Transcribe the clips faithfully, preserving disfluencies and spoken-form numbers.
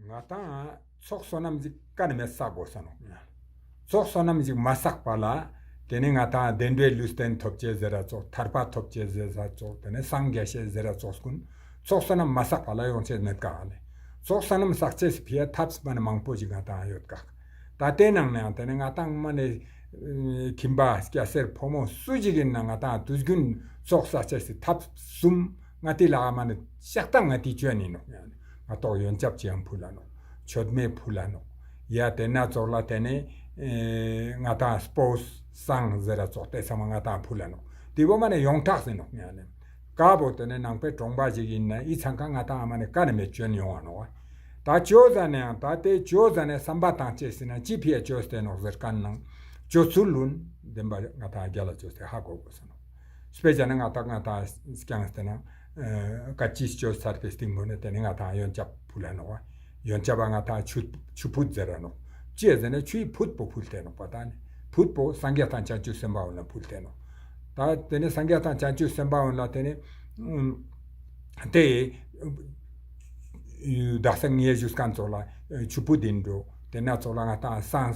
ང་ཏང་ཚོགས་བསོད་ནམས་ཅིག་ཀ་ནེ་མེད་བསག་དགོས་ས་ནོག། ཚོགས་བསོད་ནམས་ཅིག་མ་བསགས་པ་ལ་དེ་ནེ་ང་ཏང་བདེ་འགྲོའི་ལུས་རྟེན་ཐོབ་ཅེས་ཟེར་ར་ཙོགས། ཐར་པ་ཐོབ་ཅེས་ཟེར་ར་ཙོགས། དེ་ནེ་སངས་རྒྱས་ཤེས་ཟེར་ར་ཙོགས་ཀུན་ཚོགས་བསོད་ནམས་མ་བསགས་པ་ལ་ཡོང་ཅེས་མེད་ཀ་ལེ། ཚོགས་བསོད་ནམས་བསགས་ཅེས་སི་ཕི་ཡ་ཐབས་མ་ནེ་མང་པོ་ཞིག་ང་ཏང་ཡོད་ཀ། ད་དེ་ནང་ནེ་ཡང་དེ་ནེ་ང་ཏང་མ་ནེ་ཁྱིམ་པ་སྐྱ་སེར་ཕོ་མོ་སུ་ཞིག་ཡིན་ན་ང་ཏང་དུས་རྒྱུན་ཚོགས་བསགས་ཅེས་སི་ཐབས་གསུམ་ང་ཏི་ལ་མ་ནེ་ཤག་ཏང་ང་ཏི་བཅོ་ནི་ནོག། ང་ཏོག་ཡོན་ཆབ་ཅིག་ཡང་ཕུལ་ལ་ནོག། མཆོད་མེ་ཕུལ་ལ་ནོག། ཡ་དེ་ན་ཙོགས་ལ་དེ་ནེ་ཨེ་ང་ཏང་སྤོས་བསང་ཟེར་ར་ཙོགས་དེ་ཚང་མ་ང་ཏང་ཕུལ་ལ་ནོག། དེ་བོ་མ་ནེ་ཡོངས་གྲགས་ཟེར་ནོག་ཡ་ནེ། ཀ་བོ་དེ་ནེ་ནང་པའི་གྲོང་པ་ཞིག་ཡིན་ན་ཨི་ཚང་ཀ་ང་ཏང་ཨ་མ་ནེ་ཀ་ནེ་མེད་བཅོ་ནི་ཡོང་བ་ནོག། ད་བཅོ་ཟ་ནེ་ཡང་ད་དེ་བཅོ་ཟ་ནེ་བསམ་པ་བཏང་ཅེས་ཟེར་ན་ཅི་ཕི་ཡ་བཅོས་ཏེ་ནོག་ཟེར་ཁན་ནང་བཅོ་ཚུལ་ལུན་བདེན་པ་ང་ཏང་རྒྱལ་ལ་བཅོས་ཏེ་ཧ་གོ་དགོས་ས་ནོག། དཔེ་བྱས་ན་ང་ཏང་ང་ཏང་སྐྱངས་ཏེ་ན་ཨ་ཀ་ཅི་བཅོས་ཚར་བའི་སྟིང་པོ་ནེ་དེ་ནེ་ང་ཏང་ཡོན་ཆབ་ཕུལ་ལ་ནོག། ཡོན་ཆབ་པ་ང་ཏང་ཆུ་ཆུ་ཕུད་ཟེར་ར་ནོག། ཅི་ཟེར་ན་ཆུའི་ཕུད་པོ་ཕུལ་ཏེ་ནོག་པ། ད་ནི་ཕུད་པོ་སངས་རྒྱས་དང་བྱང་ཆུབ་སེམས་དཔའ་འོན་ལ་ཕུལ་ཏེ་ནོག། ད་དེ་ནེ་སངས་རྒྱས་དང་བྱང་ཆུབ་སེམས་དཔའ་འོན་ལ་དེ་ནེ་ཨུམ་དེ་དག་ས་ངའི་བཞུགས་ཁན་ཙོགས་ལ་ཆུ་ཕུད་ཡིན་འགྲོ། དེ་ན་ཙོགས་ལ་ང་ཏང་བསང་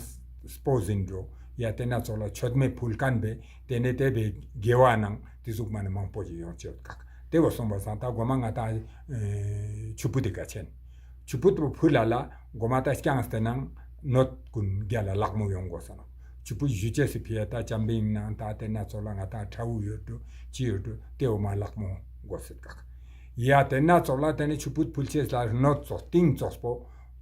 སྤོས་ཡིན་འགྲོ། ཡ་དེ་ན་ཙོགས་ལ་མཆོད་མེ་ཕུལ་ཁན་བེ་དེ་ནེ་དེ་བེ་དགེ་བ་ནང་དེ་ཟུག་མ་ནེ་མང་པོ་ཞིག་ཡོང་ཅེས་ཡོད་ཀ། དེ་བོ་སོང་པ་སང་ད་གོ་མ་ང་ཏང་ཨེ་ཆུ་ཕུད་དེ་ག་ཆེན། ཆུ་ཕུད་པོ་ཕུལ་ལ་ལ་གོ་མ་ད་སྐྱངས་ཏེ་ནང་ནོད་ཀུན་རྒྱལ་ལ་ལག་མོ་ཡོང་དགོས་ས་ནོག། ཆུ་ཕུད་ཞུ་ཅེས་སི་ཕི་ཡ་ད་བྱམས་པའི་ནང་ད་དེ་ན་ཙོགས་ལ་ང་ཏང་ཁྲ་བོ་ཡོད་འགྲོ་ཅི་ཡོད་འགྲོ་དེ་བོ་མ་ལག་མོ་དགོས་སེད་ཀ། ཡ་དེ་ན་ཙོགས་ལ་དེ་ནེ་ཆུ་ཕུད་ཕུལ་ཅེས་ལ་ནོད་ཙོགས་ཏིང་ཙོགས་པོ་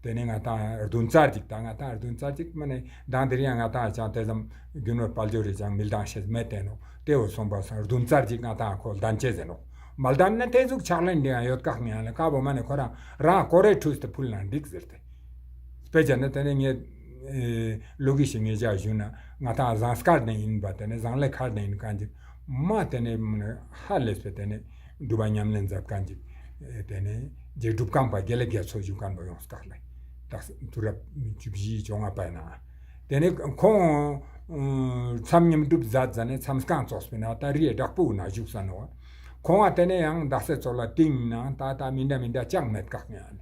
དེ་ནེ་ང་ཏང་རྡུན་ཚར་ཅིག་ད་ང་ཏང་རྡུན་ཚར་ཅིག་མ་ནེ་མདང་དེ་རིང་ང་ཏང་ཅང་དེ་ཙམ་རྒྱུ་ནོར་དཔལ་འབྱོར་རེ་ཅང་མི་ལྡང་ཤེས་མེད་དེ་ནོག། དེ་བོ་སོང་པ་སང་རྡུན་ཚར་ཅིག་ང་ཏང་ཁོ་ལྡན་ཅེས་ཟེར་ནོག། མ་ལྡན་ན་དེ་ཟུག་ཕྱག་ལེན་འདི་ཡང་ཡོད་ཀ་ཡང་ལ་ཀ་བོ་མ་ནེ་ཁོ་རང་རང་ཀོ་རེ་ཁྲུས་ཏེ་ཕུལ་ན་འགྲིག་ཟེར་ཏེ། དཔེ་བྱས་ན་དེ་ནེ་ངས་ཨེ་ལོ་གི་ཞིག་ངེས་ཅག་ཞུ་ན་ང་ཏང་ཟངས་དཀར་ནེ་ཡིན་པ་དེ་ནེ་ཟངས་ལེ་མཁར་ནེ་ཡིན་ཁན་ཅིག་མ་དེ་ནེ་མ་ནེ་ཧ་ལས་པའི་དེ་ནེ་སྒྲུབ་པ་ཉམས་ལེན་མཛད་ཁན་ཅིག་ཨེ་དེ་ནེ་རྗེ་སྒྲུབ་ཁང་པ་དགེ་ལེགས་རྒྱ་མཚོ་ཞུ་ཁན་པོ་ཡོངས་ཀ་ལེ། ད་དུས་རབས་བཅུ་བཞི་བཅོ་ལྔ་པའི་ནང་དེ་ནེ་ཁོང་མཚམས་བསྙེན་སྒྲུབ་མཛད་ཟ་ནེ་མཚམས་ཁང་ཙོགས་པའི་ནང་ད་རིའི་བྲག་ཕུག་ན་བཞུགས་ས་ནོག། ཁོང་ང་དེ་ནེ་ཡང་དག་ས་ཙོགས་ལ་ཏིང་ནང་ད་ད་མི་འདྲ་མི་འདྲ་ཅང་མེད་ཀ་ཡང་།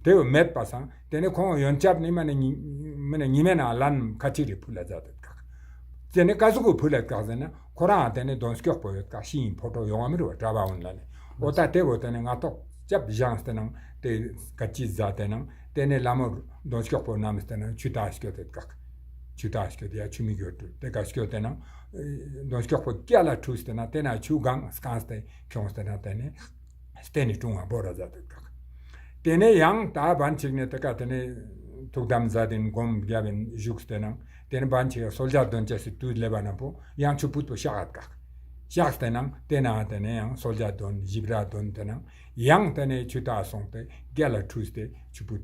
དེ་བོ་མེད་པ་སང་དེ་ནེ་ཁོང་ཡོན་ཆབ་ནི་མ་ནེ་ཉི་མ་ནེ་ཉི་མའི་ནང་ལན་ཁ་ཅིག་རེ་ཕུལ་ལ་མཛད་དེ་ཀ། དེ་ནེ་ཀ་ཟུག་གི་ཕུལ་ལ་ཀ་ཟེར་ན་ཁོ་རང་དེ་ནེ་གདོན་སྐྱོགས་པོ་ཡོད་ཀ་ཤི་ཡིན་ཕོ་ཊོ་ཡོང་བ་མི་རུ་བ་གྲྭ་པ་འོན་ལ་ལེ། འོ་ད་དེ་བོ་དེ་ནེ་ང་ཏོག་ཅབ་བཞེངས་ཏེ་ནང་དེ་ཀ་ཅི་ཟ་དེ་ནང་དེ་ནེ་ལ་མོ་གདོན་སྐྱོགས་པོ་རྣམས་དེ་ནང་ཆུ་ད་སྐྱོད་དེ་ཀ། ཆུ་ད་སྐྱོད་དེ་ཡ་ཆུ་མིག་ཡོད་དུ་དེ་ཀ་སྐྱོད་དེ་ནང་གདོན་སྐྱོགས་པོ་སྐྱ་ལ་ཁྲུས་ཏེ་ནང་དེ་ན་ཆུ་གང་སྐངས་ཏེ་ཁྱོངས་ཏེ་ནང་དེ་ནེ། སྟེ་ནི་ཀྲུང་བ་བོ་ར་ཛ་དེ་ཀ། དེ་ནེ་ཡང་ད་བན་ཅིག་ནེ་དེ་ཀ་དེ་ནེ་ཐུགས་དམ་མཛད་དེ་སྒོམ་རྒྱབ་བན་བཞུགས་ཏེ་ནང་དེ་ནེ་བན་ཅིག་གསོལ་ཇ་འདོན་ཅེས་སི་དུས་ལེབ་བ་ན་པོ་ཡང་ཆུ་ཕུད་པོ་ཤག་ཨ་ཀ། ཤག་སྟེ་ནང་དེ་ན་དེ་ནེ་ཡང་གསོལ་ཇ་འདོན་ཞིབ་ར་འདོན་ཏེ་ནང་ཡང་དེ་ནེ་ཆུ་ད་སོང་སྟེ་རྒྱ་ལ་ཁྲུས་ཏེ་ཆུ་ཕུད་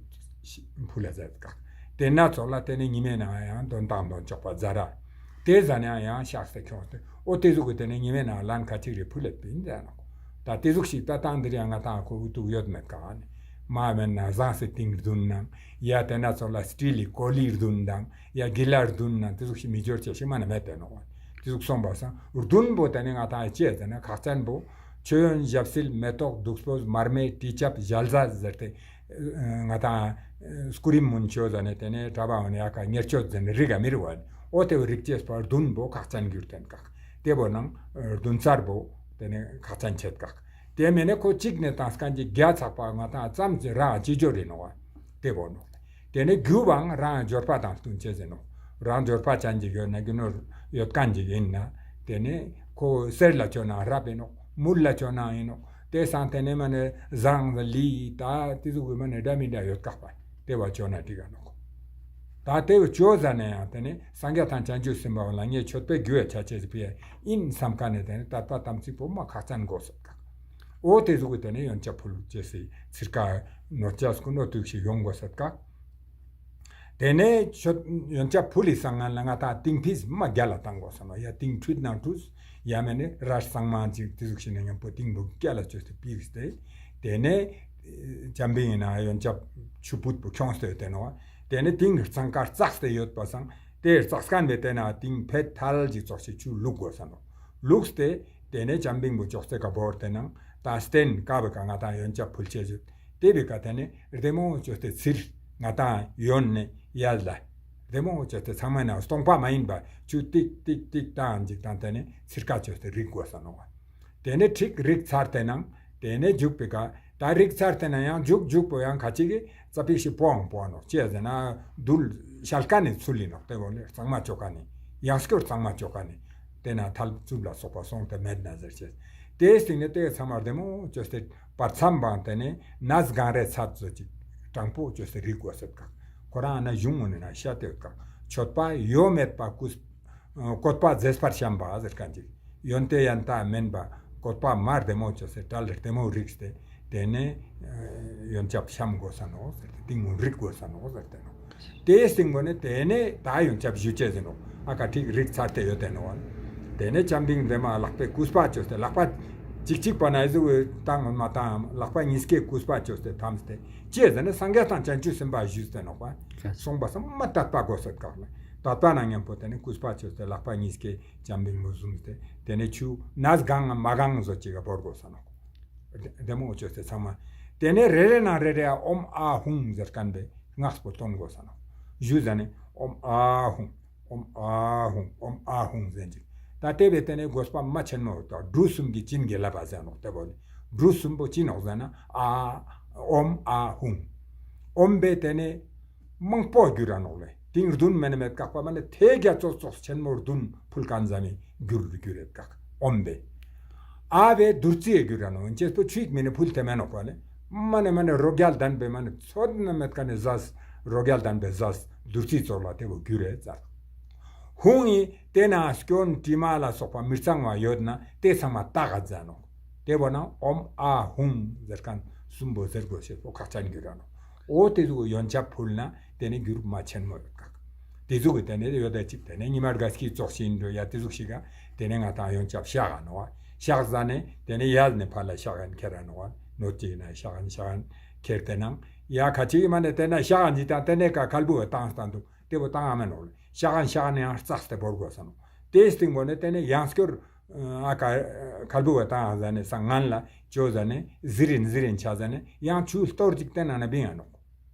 ཕུལ་ལ་ཛ་དེ་ཀ། དེ་ན་ཙོགས་ལ་དེ་ནེ་ཉི་མའི་ནང་ཡང་འདོན་ཏང་འདོན་ཆོག་པ་ཛ་ར། དེ་ཟ་ནེ་ཡང་ཤག་སྟེ་ཁྱོངས་ཏེ་འོ་དེ་ཟུག་གི་དེ་ནེ་ཉི་མའི་ནང་ལན་ཁ་ཅིག་རེ་ཕུལ་ལེ་པིན་ཛ་ནོག། ད་དེ་ཟུག་ཞིག་ད་ཏང་འདིར་ཡང་ང་ཏང་ཁོ་འུ་ཐུག་ཡོད་མེད་ཀ་ནི། མ་མེད་ན་ཟངས་སི་ཏིང་རྡུན་ནང་ཡ་དེ་ན་ཙོགས་ལ་སི་ཊི་ལི་ཀོ་ལི་རྡུན་དང་ཡ་གི་ལ་རྡུན་ནང་དེ་ཟུག་ཞིག་མི་འབྱོར་ཅེས་ཤིག་མ་ནེ་མེད་དེ་ནོག། དེ་ཟུག་སོང་པ་སང་རྡུན་པོ་དེ་ནེ་ང་ཏང་ཅི་ཟེར་ན་ཁག་ཅན་པོ་མཆོད་ཡོན་ཞབས་བསིལ་མེ་ཏོག་བདུག་སྤོས་མར་མེ་དྲི་ཆབ་ཞལ་ཟས་ཟེར་ཏེ་ང་ཏང་སྐུ་རིམ་མུན་ཆོས་ཟ་ནེ་དེ་ནེ་གྲྭ་པ་འོ་ནེ་ཡ་ཀ་ཉེར་སྤྱོད་ཟེར་ནེ་རིག་ག་མི་རུ་བ་ནི་འོ་དེ་བོ་རིག་ཅེས་པ་རྡུན་པོ་ཁག་ཅན་གྱུར་ཏེན་ཀ། དེ་བོ་ནང་རྡུན་ཚར་པོ་དེ་ནེ་ཁག་ཅན་ཆེད་ཀ། དེ་མེད་ནེ་ཁོ་གཅིག་ནེ་ཏང་སྐན་གྱི་རྒྱ་ཚག་པ་ང་ཏང་ཙམ་ཅི་རང་ཅི་འབྱོར་རེ་ནོག་བ་དེ་བོ་ནོག། དེ་ནེ་རྒྱུ་བའང་རང་འབྱོར་པ་དང་བསྟུན་ཅེས་ཟེར་ནོག། རང་འབྱོར་པ་ཅན་ཅིག་ཡོད་ན་རྒྱུ་ནོར་ཡོད་མཁན་ཅིག་ཡིན་ན་དེ་ནེ་ཁོ་གསེར་ལ་བཅོ་ན་རབ་ཡིན་ནོག། མུལ་ལ་བཅོ་ན་ཡིན་ནོག། དེ་སང་དེ་ནེ་མ་ནེ་ཟངས་ལི་ད་དེ་ཟུག་གི་མ་ནེ་འདྲ་མི་འདྲ་ཡོད་ཀ་པ་དེ་བ་བཅོ་ན་འགྲིག་ག་ནོག། ད་དེ་བ་བཅོ་ཟ་ནེ་ཡང་དེ་ནེ་སངས་རྒྱས་དང་བྱང་ཆུབ་སེམས་དཔའ་བོ་ལ་ངས་མཆོད་པའི་རྒྱུ་ཡ་ཆ་ཅེས་སི་ཕི་ཡ་ཡིན་བསམ་མཁན་ནི་དེ་ནེ་ད་ལྟ་དམ་ཚིག་པོ་མ་ཁག་ཅན་དགོས་སོད་ཀ། འོ་དེ་ཟུག་གི་དེ་ནེ་ཡོན་ཆབ་ཕུལ་ཅེས་སི་ཚིར་ཀ་ནོར་ཅེས་སྐུ་ནོར་དུག་ཤིག་ཡོང་དགོས་སོད་ཀ། དེ་ནེ་ཆོ་ཡོན་ཆབ་ཕུལ་ལི་སང་ང་ལ་ང་ཏང་ཏིང་ཕིས་མ་རྒྱ་ལ་ཏང་དགོས་སོ་ནོག། ཡ་ཏིང་ཁྲུད་ནང་ཁྲུས། ཡ་མེད་ནེ་ར་གཙང་མ་ཅིག་དེ་ཟུག་ཤིག་ནེ་ཉམ་པོ་ཏིང་པོ་རྒྱ་ལ་བཅོས་ཏེ་ཕིས་ཏེ། དེ་ནེ་བྱམས་པའི་ཡིན་ན་ཡོན་ཆབ་ཆུ་ཕུད་པོ་ཁྱོངས་ཏེ་ཡོད་དེ་ནོག། དེ་ནེ་ཏིང་གི་གཙང་ཀ་བཙགས་ཏེ་ཡོད་པ་སང་དེ་བཙགས་མཁན་བེ་དེ་ན་ཏིང་ཕེད་ཐལ་ཅིག་ཙོགས་ཤིག་ཆུ་བླུགས་དགོས་སོ་ནོག། བླུགས་ཏེ་དེ་ནེ་བྱམས་པའི་བུ་ཅོག་ཙེ་ཀ་བོར་ཏེ་ནང་ད་སྟན་ཀ་བེ་ཀ་ང་ཏང་ཡོན་ཆབ་ཕུལ་ཅེས་ཡོད། ཏེ་བོའི་ཀ་ཏེ་ནེ་རྡེ་མོ་ཅོས་ཏེ་ཚིར་ང་ཏང་ཡོན་ནེ་ཡལ་ལ། རྡེ་མོ་ཅོས་ཏེ་ཚང་མ་ན་སྟོང་པ་མ་ཡིན་པ་ཆུ་ཏིག་ཏིག་ཏིག་ཏང་ཅིག་ཏང་ཏེ་ནེ་ཚིར་ཀ་ཅོས་ཏེ་རིག་དགོས་ས་ནོག། ཏེ་ནེ་ཁྲིག་རིག་ཚར་ཏེ་ནང་ཏེ་ནེ་མཇུག་པའི་ཀ་ད་རིག་ཚར་ཏེ་ན་ཡང་མཇུག་མཇུག་པོ་ཡང་ཁ་ཅིག་གི་ཙ་པིག་ཞིག་པོའང་པོ་ནོག་ཅི་ཟེར་ན་རྡུལ་ཤལ་ཀ་ནེ་ཚུལ་ལི་ནོག། ཏེ་བོ་ལེ་གཙང་མ་ཅོ་ཀ་ནེ་ཡང་སྐྱོར་གཙང་མ་ཅོ་ཀ་ནེ་ཏེ་ན་ཐལ་རྩུབ་ལ་སོགས་པ་སོང་སྟེ་མེད་ན་ཟེར་ཅེས། ཏེའི་སྟིང་ནེ་ཏེ་ཚང་མ་རྡེ་མོ་ཅོས་ཏེ་བར་མཚམས་བང་ཏེ་ནེ་ནས་གང་རེ་ཚད་ཚོད་ཅིག་དྲང་པོ་ཅོས་ཏེ་རིག་དགོས་སེད་ཀ། ཁོ་རང་ན་གཞུང་ངོ་ནེ་ན་ཤ་ཏེ་ཡོད་ཀ། མཆོད་པ་ཡོ་མེད་པ་བཀོད་པ་མཛེས་པར་བཤམས་པ་ཟེར་ཁན་ཅིག། ཡོན་ཏན་ཡང་དག་མིན་པ་བཀོད་པ་མ་རྡེ་མོ་ཅོས་ཏེ་གྲལ་རྡེ་མོ་རིགས་ཏེ་ཏེ་ནེ་ཡོན་ཆབ་བཤམས་དགོས་ས་ནོག་ཟེར་ཏེ་ཏིང་ངོ་རིག་དགོས་ས་ནོག་ཟེར་ཏེ་ནོག། ཏེའི་སྟིང་པོ་ནེ་ཏེ་ནེ་ད་ཡོན་ཆབ་ཞུ་ཅེས་ཟེར་ནོག། ཨ་ཀ་ཁྲིག་རིག་ཚར་ཏེ་ཡོད་ཏེ་ནོག། ཏེ་ནེ་ལྕམ་བིང་རྡེ་མོ་ལག་པའི་ཀུས་པ་ཅོས་ཏེ་ལག་པ་ཅིག་ཅིག་པ་ན་ཨི་ཟུག་ཏང་མ་ཏང་ལག་པ་ཉིས་ཀའི་ཀུས་པ་ཅོས་ཏེ་ཐམས་ཏེ་ཅི་ཟེར་ན་སངས་རྒྱས་དང་བྱང་ཆུབ་སེམས་དཔའ་ཞུས་ཏེ་ནོག་པ། སོང་པ་སམ་མ་དད་པ་དགོས་སེད་ཀ་ལེ། དད་པ་ན་མཉམ་པོ་ཏེ་ནེ་ཀུས་པ་ཅོས་ཏེ་ལག་པ་ཉིས་ཀའི་ལྕམ་བིང་མོ་ཟུམ་སྟེ་ཏེ་ནེ་ཆུ་ནས་གང་མ་གང་ཟོ་ཅིག་ག་བོར་དགོས་ས་ནོག། རྡེ་མོ་ཅོས་ཏེ་ཚང་མ། ཏེ་ནེ་རེ་རེ་ནང་རེ་རེ་ཨོཾ་ཨཱཿཧཱུྃ་ཟེར་ཁན་པའི་སྔགས་པོ་ཏོན་དགོས་ས་ནོག། ཞུ་ཟ་ནེ་ཨོཾ་ཨཱཿཧཱུྃ། ཨོཾ་ཨཱཿཧཱུྃ། ཨོཾ་ཨཱཿཧཱུྃ་ཟེར་ཅིག། ད་ཏེ་བོའི་ཏེ་ནེ་དགོས་པ་མ་ཆེན་མོ་ཡོད་ཀ། འབྲུ་གསུམ་གྱི་བྱིན་གྱིས་བརླབས་པ་ཟེར་ནོག། ཏེ་བོ་ནི་འབྲུ་གསུམ་པོ་ཅི་ནོག་ཟེར་ན་ཨ་ཨོཾ་ཨཱཿཧཱུྃ། ཨོཾ་བོའི་ཏེ་ནེ་མང་པོ་གྱུར་ར་ནོག་ལེ། ཏིང་རྡུན་མེན་མེད་ཀག་པ་མ་ནེ་ཐེ་གྱ་ཙོགས་ཙོགས་ཆེན་མོ་རྡུན་ཕུལ་ཁན་ཟ་ནེ་གྱུར་གྱུར་རེད་ཀག། ཨོཾ་བོའི། ཨ་བོའི་བདུད་རྩི་གྱུར་ར་ནོག། ཅེས་པོ་ཆུ་ཡིག་མེ་ནེ་ཕུལ་ཏེ་མེན་ནོག་པ་ལེ། མ་ནེ་མ་ནེ་རོ་བརྒྱ་ལྡན་པའི་མ་ནེ་ཚོད་ན་མེད་ཀ་ནེ་ཟས་རོ་བརྒྱ་ལྡན་པའི་ཟས་བདུད་རྩི་ཙོགས་ལ་ཏེ་བོ་གྱུར་རེད་ཟེར། ཧཱུྃ་ཡིན་ཏེ་ན་སྐྱོན་དྲི་མ་ལ་སོགས་པ་མི་གཙང་བ་ཡོད་ན་ཏེ་ཚང་མ་དག་ག་ཟ་ནོག། ཏེ་བོ་ན་ཨོཾ་ཨཱཿཧཱུྃ་ཟེར་ཁན་གསུམ་པོ་ཟེར་དགོས་ཤེས་པོ་ཁག་ཅན་གྱུར་ར་ནོག། འོ་ཏེ་ཟུག་ཡོན་ཆབ་ཕུལ་ན་ཏེ་ནེ་གྱུར་མ་ཆེན་མོ་ཡོད་ཀག། ཏེ་ཟུག་གི་ཏེ་ནེ་ཡོད་ད་ཅིག་ཏེ་ནེ་ཉི་མ་དགའ་སྐྱིད་ཙོགས་ཤིག་འགྲོ་ཡ་ཏེ་ཟུག་ཤིག་ག་ཏེ་ནེ་ང་ཏང་ཡོན་ཆབ་ཤག་ག་ནོག། ཤག་ཟ་ནེ་ཏེ་ནེ་ཡལ་ནེ་ཕར་ལ་ཤག་གན་ཁྱེར་ར་ནོག། ནོད་ཅིག་ན་ཤག་གན་ཤག་གན་ཁྱེར་ཏེ་ནང་ཡ་ཁ་ཅིག་མ་ནེ་ཏེ་ན་ཤག་གན་ཅིག་དང་ཏེ་ནེ་ཀ་ཁལ་བུ་བ་བཏང་སྟངས་འདུག། ཏེ་བོ་བཏང་ཨ་མེན་ནོག་ལེ། ཤག་གན་ཤག་གན་ཡང་རྩགས་ཏེ་བོར་དགོས་ས་ནོག། ཏེའི་སྟིང་པོ་ནེ་ཏེ་ནེ་ཡང་སྐྱོར་ཨ་ཀ་ཁལ་བུ་བ་བཏང་ཟ་ནེ་ས་ངན་ལ་ཅོ་ཟ་ནེ་ཟི་རིན་ཟི་རིན་ཆ་ཟ་ནེ་ཡང་ཆུ་གཏོར་ཅིག་ཏེ་ནང་ན་བིང་ཨ་ནོག།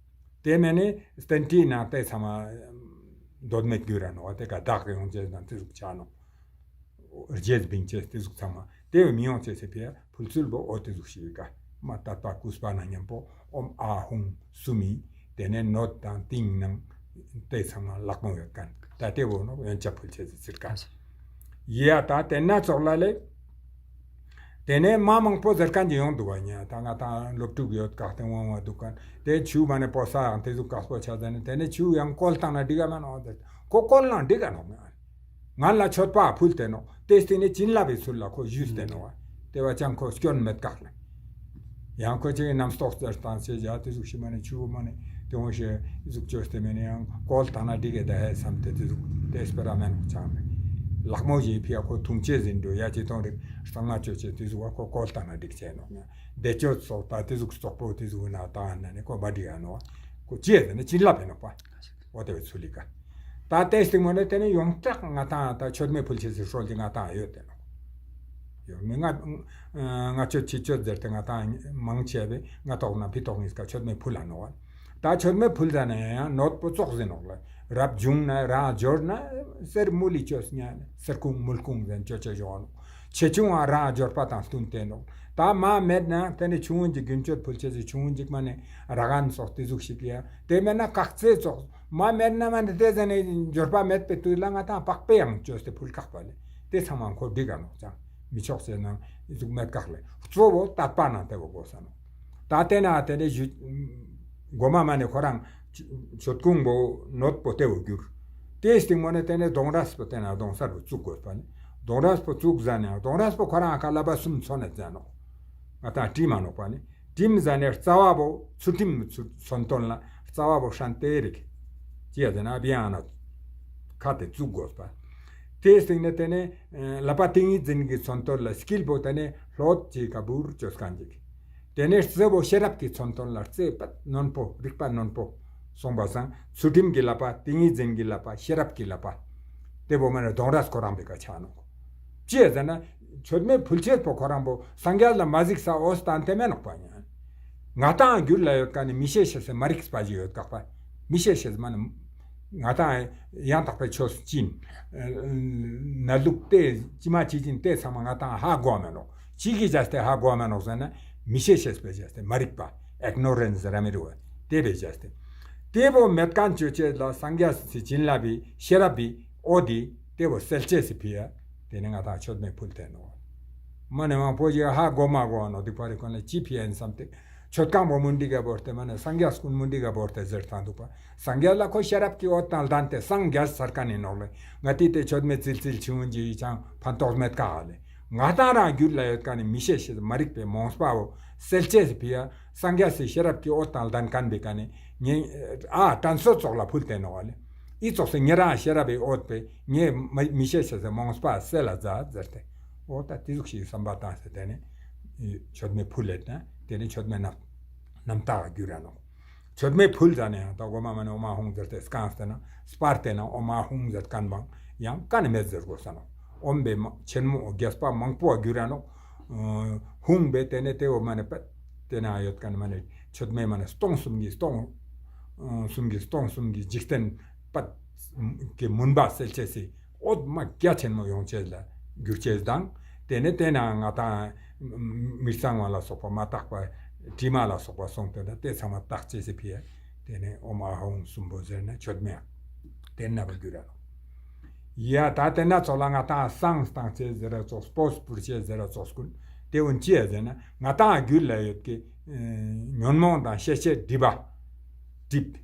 ཏེ་མེན་ནེ་སྟན་ཏིའི་ནང་ཏེ་ཚང་མ་འདོད་མེད་གྱུར་ར་ནོག། ཏེ་ཀ་བདག་གི་ཡོང་ཅེས་དང་ཏེ་ཟུག་ཆ་ནོག། རྗེས་བིང་ཅེས་ཏེ་ཟུག་ཚང་མ་ཏེ་བོ་མི་ཡོང་ཅེས་སི་ཕི་ཡ་ཕུལ་ཚུལ་བོ་འོ་ཏེ་ཟུག་ཤིག་ག། མ་དད་པ་ཀུས་པ་ན་མཉམ་པོ་ཨོཾ་ཨཱཿཧཱུྃ་གསུམ་མི་ཏེ་ནེ་ནོད་དང་ཏིང་ནང་ཏེ་ཚང་མ་ལག་མོ་ཡོད་ཁན། ད་ཏེ་བོ་ནོག་ཡོན་ཆབ་ཕུལ་ཅེས་སི་ཚིར་ཀ། ཡ་ད་ཏེ་ན་ཙོགས་ལ་ལེ། ཏེ་ནེ་མ་མང་པོ་ཟེར་ཁན་ཅིག་ཡོང་འདུག་བ་ཉ། ད་ང་ཏང་སློབ་ཕྲུག་ཡོད་ཀག་ཏེ་འོང་བ་འདུག་ག། ཏེ་ཆུ་མ་ནེ་པོ་ས་ཡང་ཏེ་ཟུག་ཀག་པོ་ཆ་ཟ་ནེ་ཏེ་ནེ་ཆུ་ཡང་བཀོལ་བཏང་ན་འགྲིག་ག་མ་ནོག་ཟེར། ཁོ་བཀོལ་ན་འགྲིག་ག་ནོག་མེད། ང་ལ་མཆོད་པ་ཕུལ་ཏེ་ནོག། ཏེའི་སྟིང་ནེ་བྱིན་རླབས་པའི་ཚུལ་ལ་ཁོ་ཞུས་ཏེ་ནོག་བ། ཏེ་བ་ཅང་ཁོ་སྐྱོན་མེད་ཀག་ལེ། ཡང་ཁོ་ཅིག་རྣམ་རྟོག་ཟེར་བཏང་ཅེས་ཡ་ཏེ་ཟུག་ཤིག་མ་ནེ་ཆུ་མ་ནེ་ཏེ་འོང་ཤེས་ཟུག་ཅོས་ཏེ་མེད་ནེ་ཡང་བཀོལ་བཏང་ན་འགྲིག་གི་ད་ཧེ་བསམ་སྟེ་ཏེ་ཟུག་ཏེ་སྤེ་ར་མེན་ནོག་ཅང་མེད། ལག་མོ་ཞིག་ཕི་ཡ་ཁོ་འཐུང་ཅེས་ཟིན་འགྲོ་ཡ་ཅི་གཏོང་རིག་གཙང་མ་ཅོ་ཅེས་ཏེ་ཟུག་བ་ཁོ་བཀོལ་བཏང་ན་འགྲིག་ཅེས་ནོག་ཉ། བཟླས་བརྗོད་སོགས་ད་ཏེ་ཟུག་རྩོག་པོ་ཏེ་ཟུག་ན་བཏང་ན་ནི་ཁོ་མ་འགྲིག་ཡ་ནོག། ཁོ་ཅི་ཡ་ཟེར་ན་བྱིན་རླབས་ཡིན་ནོག་པ། འོ་ཏེ་བའི་ཚུལ་ལི་ཀ། ད་ཏེ་སྟིང་མ་ནེ་ཏེ་ནེ་ཡོངས་གྲགས་ང་ཏང་ད་མཆོད་མེ་ཕུལ་ཅེས་སི་སྲོལ་ཅིག་ང་ཏང་ཡོད་ཏེ་ནོག། ཡོད་མི་ལྔ་ལྔ་མཆོད་ཕྱི་མཆོད་ཟེར་ཏེ་ང་ཏང་མང་ཆེ་བས་སྔ་ཏོག་ན་ཕི་ཏོག་གཉིས་ཀ་མཆོད་མེ་ཕུལ་ལ་ནོག་བ། ད་མཆོད་མེ་ཕུལ་ཟ་ནེ་ཡང་ནོད་པོ་ཙོགས་ཟིན་ནོག་ལེ། རབ་བྱུང་ན་རང་འབྱོར་ན་གསེར་དངུལ་ལི་ཅོས་ཉ་གསེར་ཁུང་དངུལ་ཁུང་ཟེར་ཅོ་ཅེས་ཡོང་ནོག། ཆེ་ཆུང་ང་རང་འབྱོར་པ་དང་བསྟུན་ཏེ་ནོག། ད་མ་མེད་ན་ཏེ་ནེ་ཆུང་ངུན་གྱི་རྒྱུན་མཆོད་ཕུལ་ཅེས་སི་ཆུང་ངུན་གྱི་མ་ནེ་ར་གན་སོགས་ཏེ་ཟུག་ཤིག་ཡ། ཏེ་མེད་ན་ཀག་ཙེ་ཙོགས། མ་མེད་ན་མ་ནེ་ཏེ་ཟ་ནེ་འབྱོར་པ་མེད་པའི་དུས་ལ་ང་ཏང་པགས་པའི་ཡང་ཅོས་ཏེ་ཕུལ་ཀག་པ་ལེ། ཏེ་ཚང་མ་ཁོ་འགྲིག་ག་ནོག་ཅང་མི་ཆོག་ཟེར་ན་ཨི་ཟུག་མེད་ཀག་ལེ། གཙོ་བོ་དད་པ་ན་ཏེ་བོ་དགོས་ས་ནོག། ད་ཏེ་ན་ཏེ་ནེ་ཞུ་གོ་མ་མ་ནེ་ཁོ་རང་མཆོད་ཀོང་པོ་ནོད་པོ་ཏེ་བོ་གྱུར། ཏེའི་སྟིང་མ་ནེ་ཏེ་ནེ་གདོང་རས་པོ་ཏེ་ན་གདོང་སར་བོ་བཙུགས་དགོས་པ་ནི། གདོང་རས་པོ་བཙུགས་ཟ་ནེ་གདོང་རས་པོ་ཁོ་རང་ཁ་ལ་བ་གསུམ་ཚོ་ནེ་ཟ་ནོག། ང་ཏང་དྲིམ་མ་ནོག་པ་ནི། དྲིམ་ཟ་ནེ་རྩ་བ་བོ་ཚུལ་ཁྲིམས་ཚུལ་མཚོན་དོན་ལ་རྩ་བ་བོ་ཧྲན་ཏེ་རིག། ཅི་ཡ་ཟེར་ན་བི་ཡང་ན་ཁ་ཏེ་བཙུགས་དགོས་པ། ཏེའི་སྟིང་ནེ་ཏེ་ནེ་ལ་པ་ཏིང་ངེ་འཛིན་གྱི་མཚོན་དོན་ལ་དཀྱིལ་པོ་ཏེ་ནེ་ལྷོད་ཅིག་ག་བུར་ཅོས་ཁན་ཅིག། ཏེ་ནེ་རྩེ་བོ་ཤེས་རབ་ཀྱི་མཚོན་དོན་ལ་རྩེ་པད་རྣོན་པོ་རིག་པ་རྣོན་པོ་སོང་པ་སང་ཚུལ་ཁྲིམས་ཀྱི་ལ་པ་ཏིང་ངེ་འཛིན་གྱི་ལ་པ་ཤེས་རབ་ཀྱི་ལ་པ། ཏེ་བོ་མ་ནེ་གདོང་རས་ཁོ་རང་བི་ཀ་ཆ་ནོག། ཅི་ཡ་ཟེར་ན་མཆོད་མེ་ཕུལ་ཅེས་པོ་ཁོ་རང་བོ་སངས་རྒྱས་ལ་མ་གཟིགས་ས་འོ་སྟན་ཏེ་མེན་ནོག་པ་ཉ། ང་ཏང་རྒྱུད་ལ་ཡོད་ཀ་ནི་མི་ཤེས་ཤེས་སི་མ་རིག་པ་ཞིག་ཡོད་ཀག་པ། མི་ཤེས་ཤེས་མ་ནི་ང་ཏང་ཡང་དག་པའི་ཆོས་ཅི་ཡིན། ན་ལུགས་ཏེ་ཅི་མ་ཅི་ཅིན་ཏེ་ཚང་མ་ང་ཏང་ཧ་གོ་མེ་ནོག་ཅི་གི་བྱས་ཏེ་ཧ་གོ་མེ་ནོག་ཟེར་ན་མི་ཤེས་ཤེས་པའི་བྱས་ཏེ་མ་རིག་པ། ཨིག་ནོ་རེནས་ར་མི་རུ་བ་ཏེ་བའི་བྱས་ཏེ། ཏེ་བོ་མེད་ཁན་ཅོ་ཅེས་ལ་སངས་རྒྱས་སི་བྱིན་རླབས་པའི་ཤེས་རབ་པའི་འོད་དེ་ཏེ་བོ་སེལ་ཅེས་སི་ཕི་ཡ། ཏེ་ནི་ང་ཏང་མཆོད་མེ་ཕུལ་ཏེ་ནོག་མ་ནི་མང་པོ་ཞིག་ཧ་གོ་མ་གོ་ནོག་དེ་པར་རི་ཀོན་ལ་ཅི་ཕི་ཡ་ཡིན་བསམ་སྟེ། མཆོད་ཁང་པོ་མུན་དི་ག་བོར་ཏེ་མ་ནི་སངས་རྒྱས་ཀུན་མུན་དི་ག་བོར་ཏེ་ཟེར་ཏང་འདུག་པ། སངས་རྒྱས་ལ་ཁོ་ཤེས་རབ་ཀྱི་འོད་དང་ལྡན་ཏེ་སངས་རྒྱས་ཚར་ཁན་ནི་ནོག་ལེ། ང་ཏི་ཏེ་མཆོད་མེ་ཚིལ་ཚིལ་ཆུང་ངུན་ཅིག་ཅང་ཕན་ཐོགས་མེད་ཀ་ཧ་ལེ། ང་ཏང་རང་རྒྱུད་ལ་ཡོད་ཁན་ནི་མི་ཤེས་ཤེས་མ་རིག་པའི་རྨོངས་པ་བོ་སེལ་ཅེས་སི་ཕི་ཡ། སངས་རྒྱས་སི་ཤེས་རབ་ཀྱི་འོད་དང་ལྡན་ཁན་བེ་ཀ་ནི་ངེ་ཨ་དྲན་གསོ་ཙོགས་ལ་ཕུལ་ཏེ་ནོག་ཧ་ལེ། ཨི་ཙོགས་སི་ཉེ་རང་ཤེས་རབ་པའི་འོད་པེ་ངེ་མི་མི་ཤེས་ཤེས་སི་རྨོངས་པ་སེལ་ལ་མཛད་ཟེར་ཏེ། འོ་ད་ཏེ་ཟུག་ཤིག་བསམ་པ་བཏང་སྟེ་ཏེ་ནི་མཆོད་མེ་ཕུལ་ལེ་ན་ཏེ་ནི་མཆོད་མེ་རྣམ་རྣམ་དག་གྱུར་ར་ནོག་མཆོད་མེ་ཕུལ་ཟ་ནེ་ཡང་ད་གོ་མ་མ་ནི་ཨོ་མ་ཧུང་ཟེར་ཏེ་སྐང་སྟེ་ན་སྤར་ཏེ་ན་ཨོ་མ་ཧུང་ཟེར་ཁན་བང་ཡང་ཀ་ནི་མེད་ཟེར་གོས་ས་ནོག་ཨོམ་བེ་མ་ཆེན་མོ་རྒྱས་པ་མང་པོ་གྱུར་ར་ནོག་ཧུང་བེ་ཏེ་ནེ་ཏེ་བོ་མ་ནི་པད་ཏེ་ན་ཡོད་ཁན་མ་ནི་མཆོད་མེ་མ་ནི་སྟོང་གསུམ་གྱི་སྟོང་གསུམ་གྱི་སྟོང་གསུམ་གྱི་འཇིག་རྟེན་པད་ཀྱི་མུན་པ་སེལ་ཅེས་སི་འོད་མ་རྒྱ་ཆེན་མོ་ཡོང་ཅེས་ལ་གྱུར་ཅེས་དང་། ཏེ་ནེ་ཏེ་ན་ང་ཏང་མི་གཙང་བ་ལ་སོགས་པ་མ་དག་པ་དྲི་མ་ལ་སོགས་པ་སོང་སྟེ་ན་ཏེ་ཚང་མ་དག་ཅེས་སི་ཕི་ཡ། ཏེ་ནེ་ཨོ་མ་ཧུང་གསུམ་པོ་ཟེར་ན་མཆོད་མེ་ཏེ་ན་བ་གྱུར་ར་ནོག་ཡ་ད་ཏེ་ན་ཙོགས་ལ་ང་ཏང་བསང་བཏང་ཅེས་ཟེར་ར་ཙོགས་སྤོས་ཕུལ་ཅེས་ཟེར་ར་ཙོགས་ཀུན་ཏེ་འོན་ཅི་ཡ་ཟེར་ན་ང་ཏང་རྒྱུད་ལ་ཡོད་ཀྱི་ཉོན་མོངས་དང་ཤེས་བྱའི་སྒྲིབ་པ། སྒྲིབ།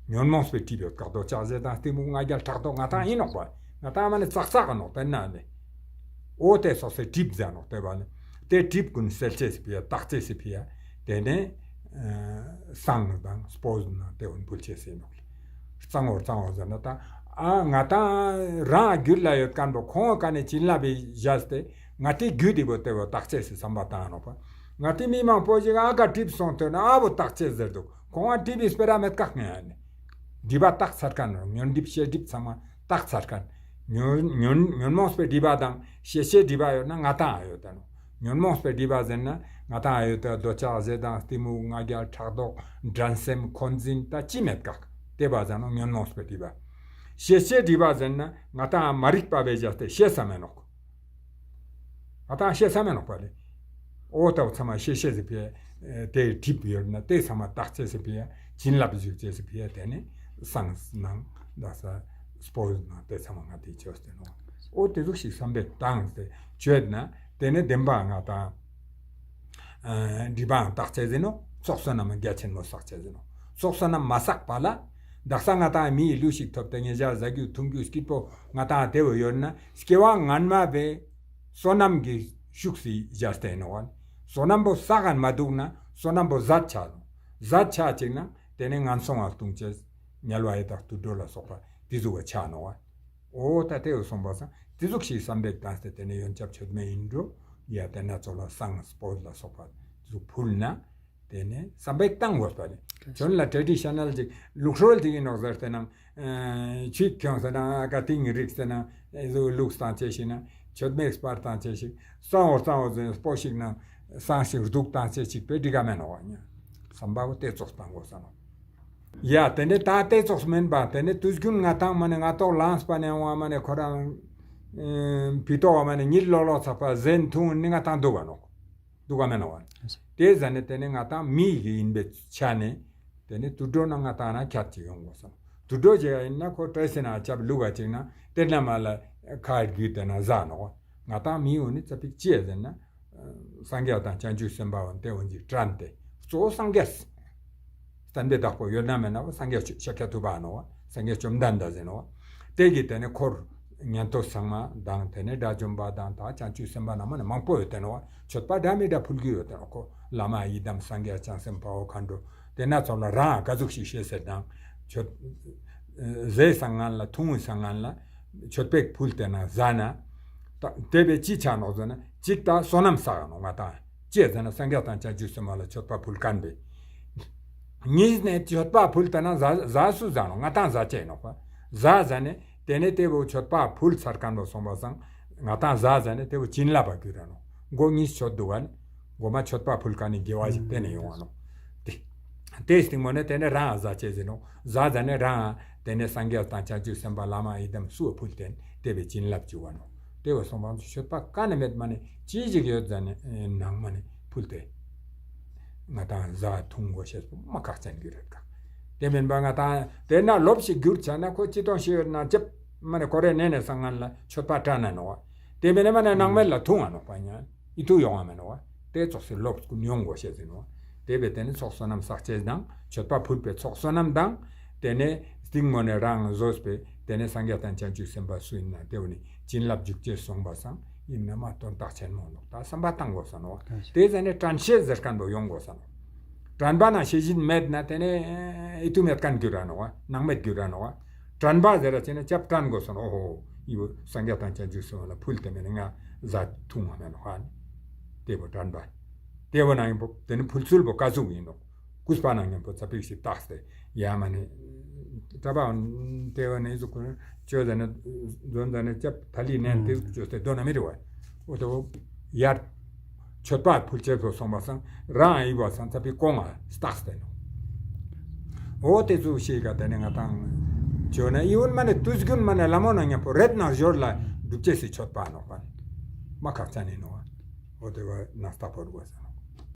ཉོན་མོངས་པའི་སྒྲིབ་ཡོད་ཀག་འདོད་ཆགས་ཞེ་སྡང་གཏི་མུག་ང་རྒྱལ་ཕྲག་དོག་ང་ཏང་ཨིན་ནོག་པ། ང་ཏང་མ་ནི་ཙག་ཙག་ག་ནོག་ཏེ་ན་ནི། འོ་ཏེ་ཙོགས་སི་སྒྲིབ་ཟེར་ནོག་ཏེ་བ་ནི། ཏེ་སྒྲིབ་ཀུན་སེལ་ཅེས་སི་ཕི་ཡ་དག་ཅེས་སི་ཕི་ཡ། ཏེ་ནེ་བསང་དང་སྤོས་ནང་ཏེ་འོན་ཕུལ་ཅེས་སི་ནོག་ལེ། གཙང་བོ་གཙང་བོ་ཟེར་ན་ད་ཨ་ང་ཏང་རང་རྒྱུད་ལ་ཡོད་ཁན་བོ་ཁོང་ཀ་ནེ་བྱིན་རླབས་པའི་བཞག་སྟེ་ང་ཏི་རྒྱུད་དེ་བོ་ཏེ་བོ་དག་ཅེས་སི་བསམ་པ་བཏང་ནོག་པ། ང་ཏི་མི་མང་པོ་ཞིག་ཨ་ཀ་སྒྲིབ་སོང་ཐོན་ཨ་བོ་དག་ཅེས་ཟེར་འདུག་ཁོང་ང་སྒྲིབ་པའི་སྤེ་ར་མེད་ཀག་ངེ་ཡ་ནི། སྒྲིབ་པ་དག་ཚར་ཁན་ནོག་ཉོན་སྒྲིབ་ཤེས་སྒྲིབ་ཚང་མ་དག་ཚར་ཁན། ཉོན་ཉོན་ཉོན་མོངས་པའི་སྒྲིབ་པ་དང་ཤེས་བྱའི་སྒྲིབ་པ་ཡོད་ན་ང་ཏང་ཡོད་ད་ནོག་ཉོན་མོངས་པའི་སྒྲིབ་པ་ཟེར་ན་ང་ཏང་ཡོད་ད་འདོད་ཆགས་ཞེ་སྡང་གཏི་མུག་ང་རྒྱལ་ཕྲག་དོག་འགྲན་སེམས་འཁོན་འཛིན་ད་ཅི་མེད་ཀག་ཏེ་བ་ཟེར་ནོག་ཉོན་མོངས་པའི་སྒྲིབ་པ། ཤེས་བྱའི་སྒྲིབ་པ་ཟེར་ན་ང་ཏང་མ་རིག་པ་བེ་བཞག་སྟེ་ཤེས་ས་མེད་ནོག་ང་ཏང་ཤེས་ས་མེད་ནོག་པ་ལེ། འོ་ཏ་བོ་ཚང་མ་ཤེས་ཤེས་སི་ཕི་ཡ། ཏེ་སྒྲིབ་ཡོད་ན་ཏེ་ཚང་མ་དག་ཅེས་སི་ཕི་ཡ། བྱིན་རླབས་ཞུགས་ཅེས་སི་ཕི་ཡ། ཏེ་ནེ་བསང་ནང་དག་ས་སྤོས་ནང་ཏེ་ཚང་མ་ང་ཏི་ཅོས་ཏེ་ནོག་འོ་ཏེ་ཟུག་ཤིག་བསམ་པའི་བཏང་སྟེ་ཅོས་ན་ཏེ་ནེ་བདེན་པ་ང་ཏང་སྒྲིབ་པའང་དག་ཅེས་ཨིན་ནོག་ཚོགས་བསོད་ནམས་རྒྱ་ཆེན་མོ་བསགས་ཅེས་ཨིན་ནོག་ཚོགས་བསོད་ནམས་མ་བསགས་པ་ལ་དག་ས་ང་ཏང་མིའི་ལུས་ཤིག་ཐོབ་སྟེ་ཉེ་ཞ་ཟ་རྒྱུ་འཐུང་རྒྱུ་སྐྱིད་པོ་ང་ཏང་ཏེ་བོ་ཡོད་ན་སྐྱེ་བ་སྔན་མ་བེ་བསོད་ནམས་ཀྱི་ཤུགས་སི་བཞག་སྟེ་ཨིན་ནོག་པ། བསོད་ནམས་པོ་བསགས་ཁན་མ་དུག་ན་བསོད་ནམས་པོ་ཟད་ཆ་ནོག་ཟད་ཆ་ཅིག་ན་ཏེ་ནེ་ངན་སོང་ང་ལྟུང་ཅེས་དམྱལ་བ་ཡི་དྭགས་དུད་འགྲོ་ལ་སོགས་པ་ཏེ་ཟུག་ག་ཆ་ནོག་པ། འོ་ཏ་ཏེ་བོ་སོང་པ་སང་ཏེ་ཟུག་ཤིག་བསམ་པའི་བཏང་སྟེ་ཏེ་ནེ་ཡོན་ཆབ་མཆོད་མེ་ཨིན་འགྲོ་ཡ་ཏེ་ན་ཚོགས་ལ་བསང་སྤོས་ལ་སོགས་པ་ཏེ་ཟུག་ཕུལ་ན། ཏེ་ནེ་བསམ་པའི་བཏང་དགོས་པ་ལེ། ཁྱོད་ལ་ཊེ་ཌི་ཤ་ནལ་ཅིག་ལུགས་སྲོལ་ཅིག་ཨིན་ནོག་ཟེར་ཏེ་ན། ཆུ་ཁྱོངས་ཟེར་ན་ཨ་ཀ་ཏིང་རིགས་ཟེར་ན་ཨེ་ཟུག་ལུགས་བཏང་ཅེས་ཤིག་ན་མཆོད་མེ་སྤར་བཏང་ཅེས་ཤིག་གཙང་བོ་གཙང་བོ་ཟེར་སྤོས་ཤིག་ན་བསང་ཞིག་བདུག་བཏང་ཅེས་ཤིག་པེ་འགྲིག་ག་མེན་ནོག་པ་ཉ། བསམ་པ་བོ་ཏེ་ཙོགས་བཏང་དགོས་ས་ནོག་ཡ་ཏེ་ནེ་ཏ་ཏེ་ཙོགས་མེན་པ་ཏེ་ནེ་དུས་རྒྱུན་ང་ཏང་མ་ནེ་ང་ཏོག་ལངས་པ་ནེ་འོང་བ་མ་ནེ་ཁོ་རང་ཕི་ཏོག་བ་མ་ནེ་གཉིད་ལོག་ལོག་ཚག་པ་ཟེན་འཐུང་ནི་ང་ཏང་དུག་ག་ནོག་དུག་ག་མེན་ནོག་པ། ཏེ་ཟ་ནེ་ཏེ་ནེ་ང་ཏང་མི་ཡི་ཨིན་པའི་ཆ་ནེ་ཏེ་ནེ་དུད་འགྲོ་ན་ང་ཏང་ན་ཁྱད་ཅིག་ཡོང་དགོས་ས་ནོག་དུད་འགྲོ་ཅིག་ཨིན་ན་ཁོ་ཏྲེ་སི་ན་ཆབ་ལུག་ག་ཅིག་ན་ཏེ་ན་མ་ལ་ཁ་རྒྱུད་ཏེ་ན་ཟ་ནོག་པ། ང་ཏང་མི་འོ་ནི་ཙ་པིག་ཅི་ཡ་ཟེར་ན། སངས་རྒྱས་དང་བྱང་ཆུབ་སེམས་དཔའ་འོ་ཏེ་འོ་ཅིག་དྲན་ཏེ། གཙོ་བོ་སངས་རྒྱས། བསྟན་པའི་བདག་པོ་ཡོད་ན་མེད་ན་བོ་སངས་རྒྱས་ཤཱཀྱ་ཐུབ་པ་ནོག་པ། སངས་རྒྱས་བཅོམ་ལྡན་འདས་ཟེར་ནོག་པ། ཏེ་གི་ཏེ་ནེ་འཁོར་ཉན་ཐོས་ཚང་མ་དང་ཏེ་ནེ་དགྲ་བཅོམ་པ་དང་ད་བྱང་ཆུབ་སེམས་དཔའ་ན་མ་ནེ་མང་པོ་ཡོད་ཏེ་ནོག་པ། མཆོད་པ་འདྲ་མི་འདྲ་ཕུལ་གྱི་ཡོད་ཏེ་ནོག་པ། བླ་མ་ཡི་དམ་སངས་རྒྱས་བྱང་སེམས་དཔའ་བོ་མཁའ་འགྲོ། ཏེ་ན་ཚོགས་ལ་རང་ག་ཟུག་ཤིག་ཤེས་ཟེར་དང་། མཆོད། ཟས་སང་ངན་ལ་འཐུང་བའི་སང་ངན་ལ། མཆོད་པའི་ཕུལ་ཏེ་ན་ཟ་ན། ཏ་ཏེ་བེ་ཅི་ཆ་ནོག་ཟེར་ན་ཅིག་ཏ་བསོད་ནམས་བསགས་ནོག་ང་ཏང་། ཅི་ཟེར་ན་སངས་རྒྱས་དང་བྱང་ཆུབ་སེམས་དཔའ་ལ་མཆོད་པ་ཕུལ་ཁན་བེ། གཉིས་ནེ་མཆོད་པ་ཕུལ་ཏེ་ན་ཟ་ཟ་སུ་ཟ་ནོག་ང་ཏང་ཟ་ཅེས་ནོག་པ། ཟ་ཟ་ནེ་ཏེ་ནེ་ཏེ་བོ་མཆོད་པ་ཕུལ་ཚར་ཁན་བོ་སོང་པ་སང་ང་ཏང་ཟ་ཟ་ནེ་ཏེ་བོ་བྱིན་རླབས་པ་གྱུར་ར་ནོག་མགོ་གཉིས་མཆོད་དུག་ག་ནི། གོ་མ་མཆོད་པ་ཕུལ་ཁན་ནི་དགེ་བ་ཞིག་ཏེ་ནེ་ཡོང་ང་ནོག། ཏེ་ཏེ་སྟིང་མོ་ནེ་ཏེ་ནེ་རང་ཟ་ཅེས་ཨིན་ནོག། ཟ་ཟ་ནེ་རང་ཏེ་ནེ་སངས་རྒྱས་དང་བྱང་ཆུབ་སེམས་དཔའ་བླ་མ་ཡི་དམ་སུ་ཕུལ་ཏེ་ཏེ་བོའི་བྱིན་རླབས་ཅུག་ག་ནོག། ཏེ་བོ་སོང་པ་མཆོད་པ་ཀ་ནེ་མེད་མ་ནེ་ཅི་ཞིག་ཡོད་ཟ་ནེ་ནང་མ་ནེ་ཕུལ་ཏེ་ང་དང་ཟ་འཐུང་གོས་ཤེས་པོ་མ་ཁག་ཅན་གྱི་རེད་ཀ། ཏེ་མེན་པ་ང་དང་ཏེ་ན་ལོབས་ཤིག་གྱུར་ཆ་ན་ཁོ་ཅི་ཏོང་ཤི་ཡོད་ན་ཅེབ་མ་ནེ་ཁོ་རེ་ནེ་ནེ་སང་ངན་ལ་མཆོད་པ་སྤྲ་ན་ནོག་བ། ཏེ་མེན་ན་མ་ནེ་ནང་མེད་ལ་འཐུང་ང་ནོག་པ་ཉ། ཨི་ཏུ་ཡོང་ང་མེ་ནོག་བ། ཏེ་ཙོགས་སི་ལོབས་ཀུན་ཡོང་གོས་ཤེས་ཨིན་ནོག། ཏེ་བོའི་ཏེ་ནེ་ཚོགས་བསོད་ནམས་བསགས་ཅེས་དང་མཆོད་པ་ཕུལ་བའི་ཚོགས་བསོད་ནམས་དང་ཏེ་ནེ་སྟིང་མོ་ནེ་རང་བཟོས་པའི་ཏེ་ནེ་སངས་རྒྱས་དང་བྱང་ཆུབ་སེམས་དཔའ་སུ་ཨིན་ན་ཏེ་བོ་ནི་བྱིན་རླབས་འཇུག་ཅེས་སོང་པ་སང་ཨིན་ན་མ་དོན་དག་ཆེན་མོ་ནོག། ད་བསམ་པ་བཏང་གོས་ས་ནོག། ཏེ་ཟ་ནེ་དྲན་ཤེས་ཟེར་ཁན་བོ་ཡོང་གོས་ས་ནོག། དྲན་པ་ན་ཤེས་བཞིན་མེད་ན་ཏེ་ནེ་ཨི་ཏུ་མེད་ཁན་གྱུར་ར་ནོག་བ། ནང་མེད་གྱུར་ར་ནོག་བ། དྲན་པ་ཟེར་ར་ཅེ་ན་ཅེབ་དྲན་གོས་ས་ནོག། ཨོ་ཧོ་ཨི་བོ་སངས་རྒྱས་དང་བྱང་ཆུབ་སེམས་དཔའ་ལ་ཕུལ་ཏེ་མེན་ན་ང་ཟ་འཐུང་ང་མེ་ནོག་ཧ། ཏེ་བོ་དྲན་པ། ཏེ་བོ་ནང་ཨིན་པོ་ཏེ་ནེ་ཕུལ་ཚུལ་བོ་ཀ་ཟུག་ཨིན་ནོག། ཀུས་པ་ནང་ཨིན་པོ་ཚ་པིག་ཤིག་བཏགས་ཏེ་ཡ་མ་ནེ་གྲྭ་པ་ཏེ་བོ་ནེ་ཟུག་ཅོ་ཟ་ནེ་ཛོན་ཟ་ནེ་ཅེབ་ཐ་ལི་ནན་ཏེ་ཟུག་ཅོས་ཏེ་དོན་ན་མི་རེ་བ། འོ་ཏེ་བོ་ཡར་མཆོད་པ་ཕུལ་ཅེས་པོ་སོང་པ་སང་རང་ཨི་བོ་སང་ཚ་པིག་ཀོང་ང་བཏགས་ཏེ་ནོག། འོ་ཏེ་ཙོགས་ཤིག་ག་ཏེ་ནེ་ང་དང་ཅོ་ན་ཨི་བོ་མ་ནེ་དུས་རྒྱུན་མ་ནེ་ལ་མོ་ན་ཉམ་པོ་རེད་ན་ཞོར་ལ་སྒྲུབ་ཅེས་སི་མཆོད་པ་ནོག་པ། མ་ཁག་ཅན་ཨིན་ནོག། འོ་ཏེ་བོ་ན་སྟ་པོ་རུ་བ་སང་